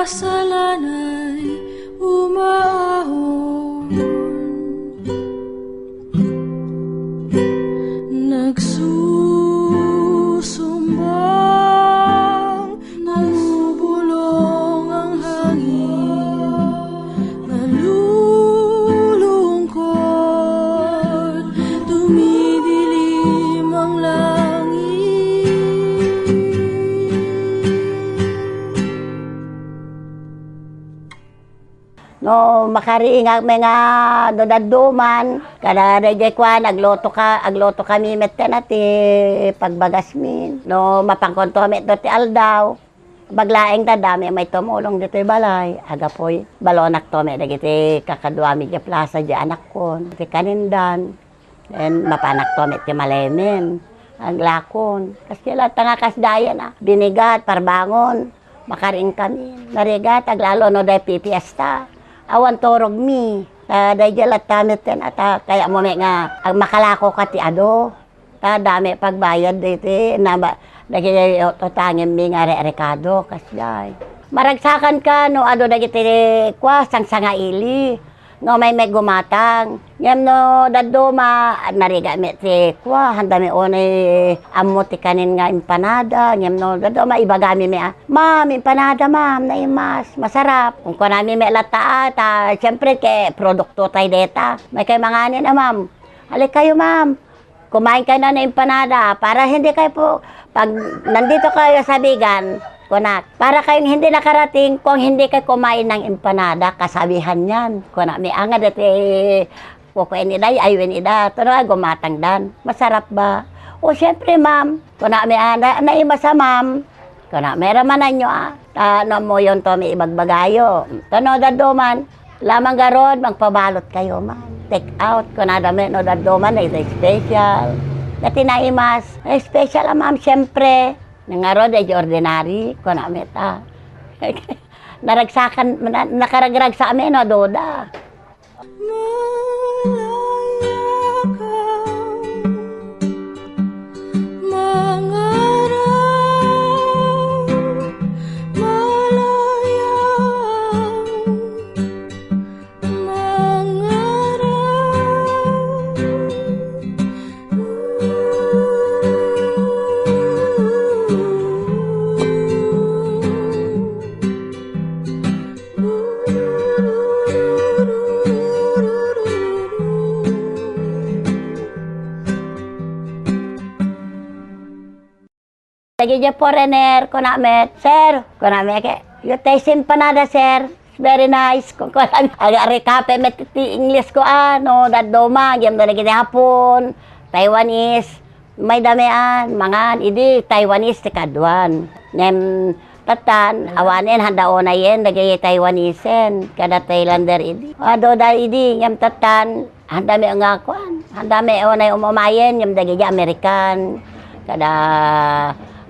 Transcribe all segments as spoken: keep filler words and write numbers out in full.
Salanay umaahon, nagsusumbang, namubulong ang hangin, nalulungkot, dumidilim ang langit. No, makariingak met nga no dadduman, kada daydiay kuan, agluto ka, agluto kami metten a ti pagbagasmi. No, mapankonto met ti aldaw, baglaeng dadami may tumulong ditoy balay. Agapoy, balonakto met dagiti kakaduami diay plaza diay anakkon, ti kanindan. Ken mapanakto met ti malemen, aglakon. Kasla ta nga kasdiay a, binigat, parbangon. Makariingkami. Narigat, aglalo no daydiay pipiesta. Awan turogmi. Ta daydiay latta metten a ta kayatmo met nga ag-, makalakoka ti adu. Ta adda met pagbayad daytoy, naba-, dagiti utangenmi nga re-, rekado, kasdiay. Maragsakanka no adu dagiti kua, sangsangaili. No, may, may gumatang. Ngem no dadduma, narigat met ti kua, haanda met unay ammo ti kanin nga empanada. Ngem no dadduma, ibagami met a, "Ma'am, empanada, ma'am, naimas, masarap." Kunkunami met latta a, ta, siyempre, ket produkto tayo deta. "May kayo manganin a, ma'am?" "Halikayo, ma'am. Kumain kayo na ng empanada para hindi kayo po, pag nandito kayo sa Vigan," kunak, "para kayong hindi nakarating kung hindi kayo kumain ng empanada, kasabihan yan." Kunak, may angad iti kukuin ida, aywen ida, tuno nga gumatangdan. "Masarap ba?" "O, siyempre, ma'am." Kunak, may angad, "Naimas a, ma'am." Kuna, "Meramananyo a, ta no ammuyonto mi ibagbagayo. Ta no dadduman, lamang garud, magpabalot kayo man. Take out," kunada met no dadduman, iti special. Dati naimas, "Special a, ma'am, siyempre." Nangarud, iti ordinary, kuna met a. Naragsakan, na-, nakaragragsa met no aduda. Malaya ka, mangarap, malaya, mangarap. Dagiti foreigner, kuna met, "Sir," kuna met, "you taste empanada, sir? It's very nice." Kunkunami, aga, arikape met ti English ko, a, no dadduma, ngem dagiti Hapon, Taiwanese, may damian, mangan, idi Taiwanese ti kaduan. Ngem tattan, awanen, haanda unayen, dagiti Taiwanesen, kada Thailander idi. Aduda idi, ngem tattan, haanda met nga kuan, haanda met unay um-umayen, ngem dagiti American, kada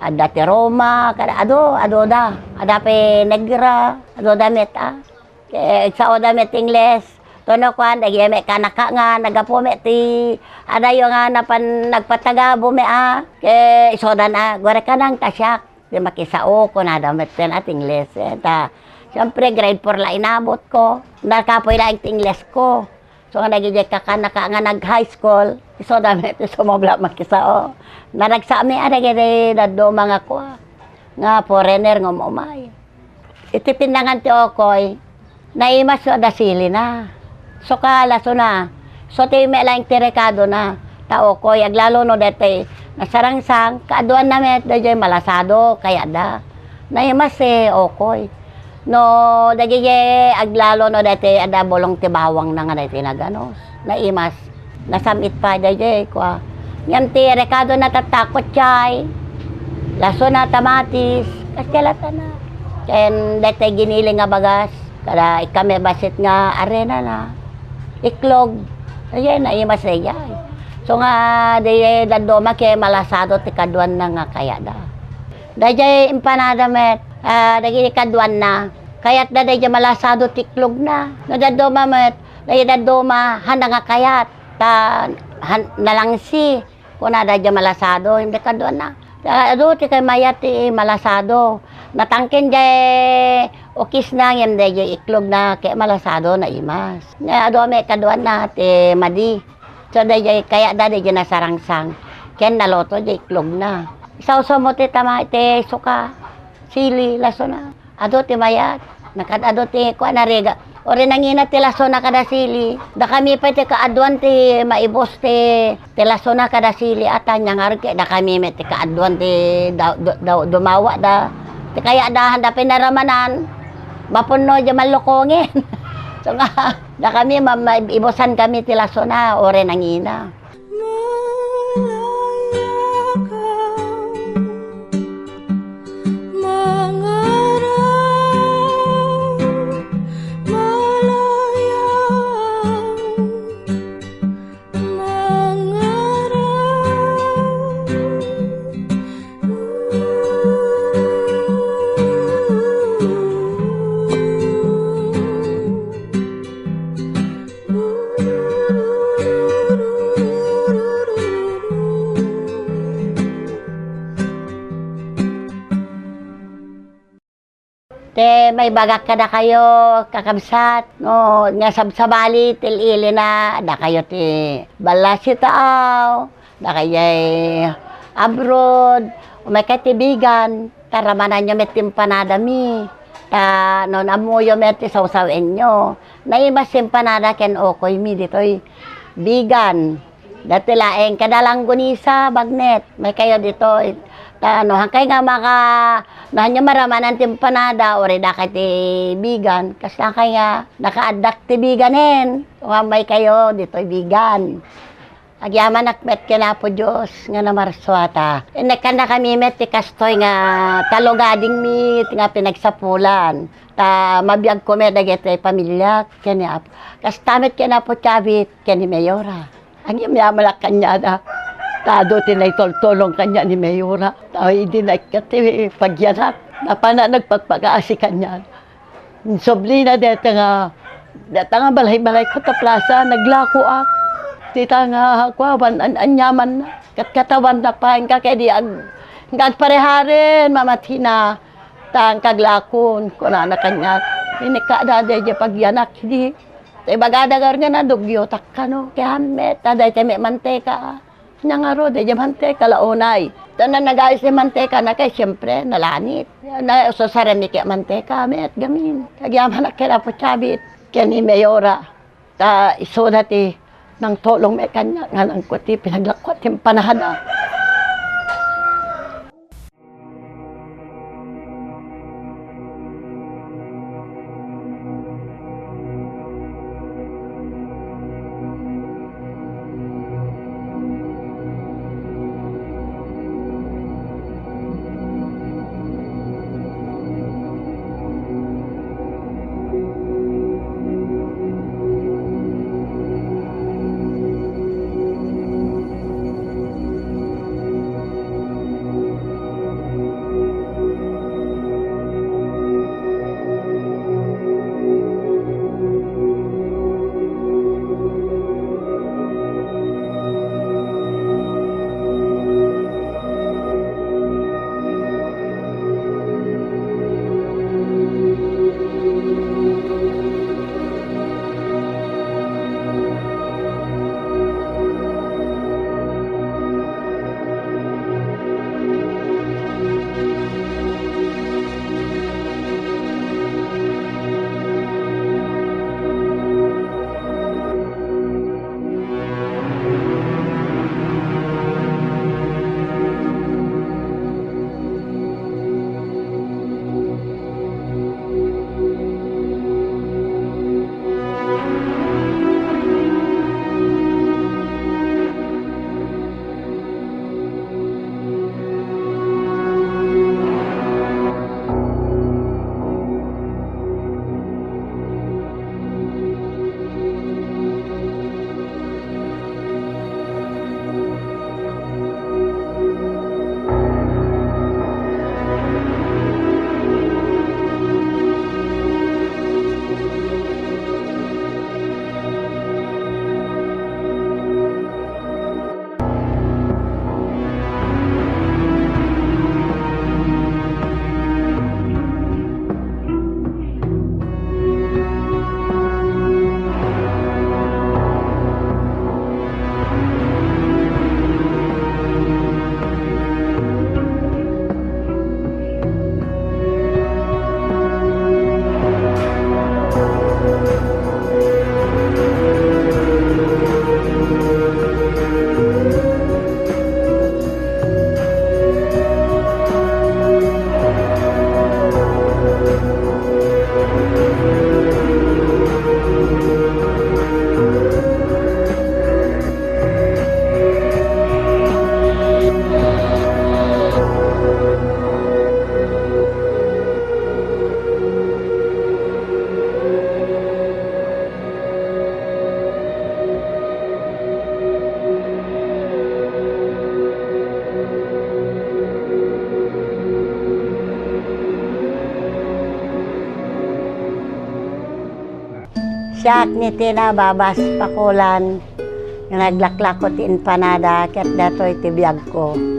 adda ti Roma, kada adu, aduda, adda pay negra, aduda met a. Ket saoda met ti Ingles. Tuno kuan, dagiti met kanaka nga naggapu met ti adayo nga napan nagpatagabo met a. Ket isudan a, "Guarda ka nang ta siak." Di makisao, kunada met ken a ti Ingles. Eh, ta, siyempre, grade four la inabot ko. Nakapoy laeng ti Ingles ko. So, nga dagiti kakanaka nga nag-high school, isuda met ti sumubla makisao. Naragsak met a dagiti dadduma nga kua, nga foreigner nga um-umay. Iti pinnangan ti ukoy, naimas so adda silina. So, kalasona. So, ti met laeng ti rekadona. Ta ukoy, aglalo no daytoy nasarangsang, kaaduanna met daydiay malasado, kayatda. Naimas ti ukoy. No, dagiti aglalo no daytoy adda bulong ti bawangna nga daytoy naganos. Naimas. Nasam-it pay daydiay, kua. Ngem ti rekadona tatta, kutsay, lasona, tamatis, kasdiay lattan a. Ken daytoy giniling nga bagas, kada ikkan met bassit nga arenana, iklog, daydiay, naimas daydiay. So nga, daydiay dadduma ket malasado ti kaduanna nga kayatda. Daydiay empanada met, a, dagiti kaduanna, kayatda daydiay malasado ti iklogna. No dadduma met, daydiay dadduma, haanda nga kayat. Ta, han-, nalangsi, kunada diay malasado, hindi kaduana. Ta, adu, ti kay mayat ti malasado. Natangken diay Ukisna ngem daydiay iklogna ket malasado, naimas. Nga adu met kaduana ti madi. So daydiay kayatda daydiay nasarangsang ken naloto diay iklogna. Isawsawmo ti tama-, ti suka, sili, lasona. Adu ti mayat. Nakaad-adu ti kuana, rigat. Uray nangina ti lasona kada sili. Dakami pay ti kaaduan ti maibus ti, ti lasona kada sili a ta ania ngarud ket dakami met ti kaaduan ti daw-, daw-, daw-, dumawatda. Ti kayatda, haanda pay naramanan, mapunno diay mallukongen. So nga, dakami ma-, maibusankami ti lasona uray nangina. Ti maibagak kadakayo, kakabsat, no, nga sabsabali ti il-ilina, dakayo ti balla sitaaw, dakayo abroad, umay kay ti bigan, ta ramananyo met ti empanadami. Ta no ammoyo met ti sawsawenyo, naimas ti empanada ken ukoymi ditoy bigan. Dati laeng kada langgonisa, bagnet, umay kayo ditoy. Ta no hankay nga maka-, no hanyo maramanan ti empanada, uray dakay ti bigan, kasta kay nga nakaaddak ti biganen, umay kayo ditoy bigan. Agyamanak met ken Apo Dios nga namarsuata. Innekkannakami met ti kastoy nga talugadingmi nga pinagsapulan. Ta mabiagko met dagiti pamiliak ken ni Apo. Kasta met ken Apo Chavit ken ni Mayora. Agyamanak kaniada. Ta adu ti naitultulong kaniak ni Mayora. Ta idi naikkat ti pagyanak, napana nagpagpagaasi kaniada. Insublina dayta nga, dayta nga balay-balayko ta plasa, naglakoak. Dita nga kuawan, an-, anyamanna. Katkatawanna pa, inka kadi ag-, inka agpareharen, mamatina. Ta inka aglakon, kunana kaniak. Inikkada daydiay pagyanak, di. Ta ibagada ngarud nga nadugyotak kano, ket hammet, ta dayta met manteka. Ania ngarud, daydiay manteka la unay. Ta no nagayos ti mantekana ket siempre, nalanit. Nasusarem iti manteka met gamin. Agyamanak ken Apo Chavit, ken ni Mayora. Ta isuda ti nangtulong met kaniak nga nangkua ti pinaglakkuak ti empanada. Siak ni Tina Babas Pakulan, nga naglaklako ti impanada, ket datoy ti biagko.